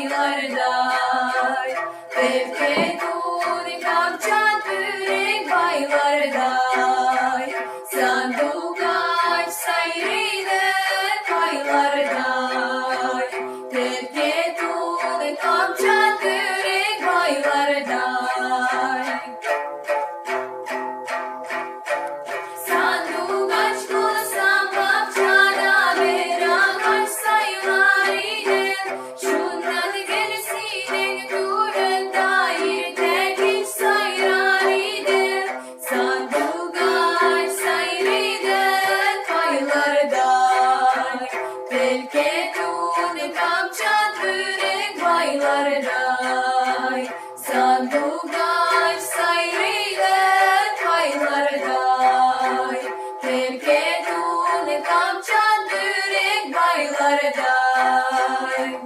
baylarday. Telketun kamçan pürek baylarday. Sandukaç sayriden baylarday. Telketun kamçan pürek baylarday. Sandukaç bulsam bahçada beraber sayılar ile. Şundan gerisinin dair tek sayrar ile. Sandukaç sayriden baylarday. Telketun kamçan börek baylarday. Sandukaç sayriden baylarday. Telketun kamçan börek baylarday.